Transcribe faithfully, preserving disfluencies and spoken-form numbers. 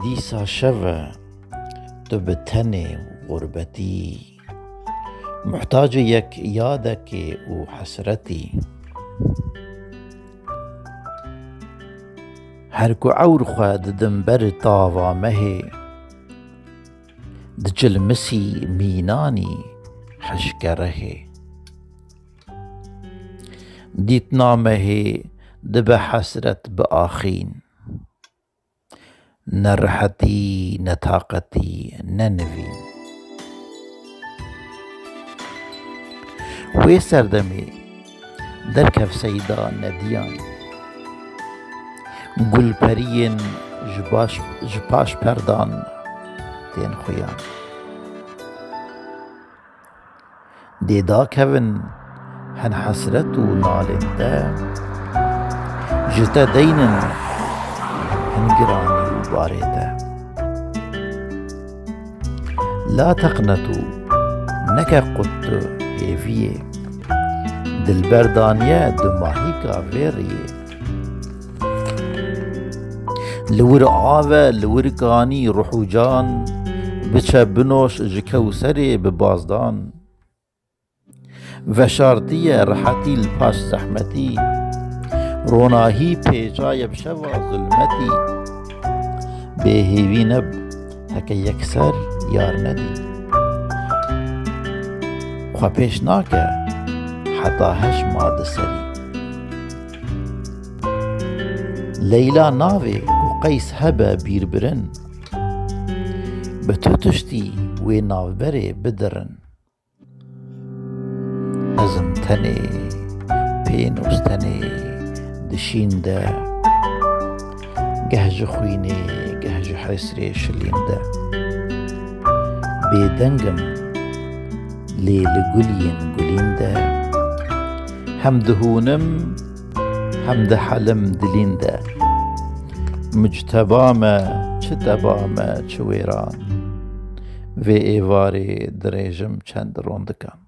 Dîsa şev e, tu bi tenê, xurbetî, muhtacê yek yadekê û hesretî. Her ku ewr xwe didim ber tava mehê, diçilmisî mînanî hişkerehê. Dîtna mehê dibe hesret bi axîn. Ne rihetî, ne taqetî, ne nivîn. Wê serdemê derkev seyda nediyan. Gulperiyên ji baş, ji paş perdan tên xuyan. Dê dakevin hin hesret û nalên te, ji te deynin hin giranî û barê te. La teqnetû, neke qut tu hêviyê, dilber daniye dumahîka vê riyê. Li wir ave, li wir kanî ruh û can, biçe binoş ji kewserê bi bazdan. Veşartiye rihetî li paş zehmetî, ronahî pêçaye bi şeva zulmetî. Bêhêvî neb, heke yekser yar nedî. Xwe pêş nake heta heş ma di serî. Leyla navê û Qeys hebe bîrbirin, bi tu tiştî wê navberê bidirin. Ez im tenê, pênûs tenê, di şîn de, geh ji xwînê, geh ji hesrê şilîn de. Bêdeng im, lê li guliyên gulîn de, hem dihûnim, hem dihelim dilîn de. Mucteba me, çi teba me, çi wêran. Vê êvarê dirêjim çend rondikan.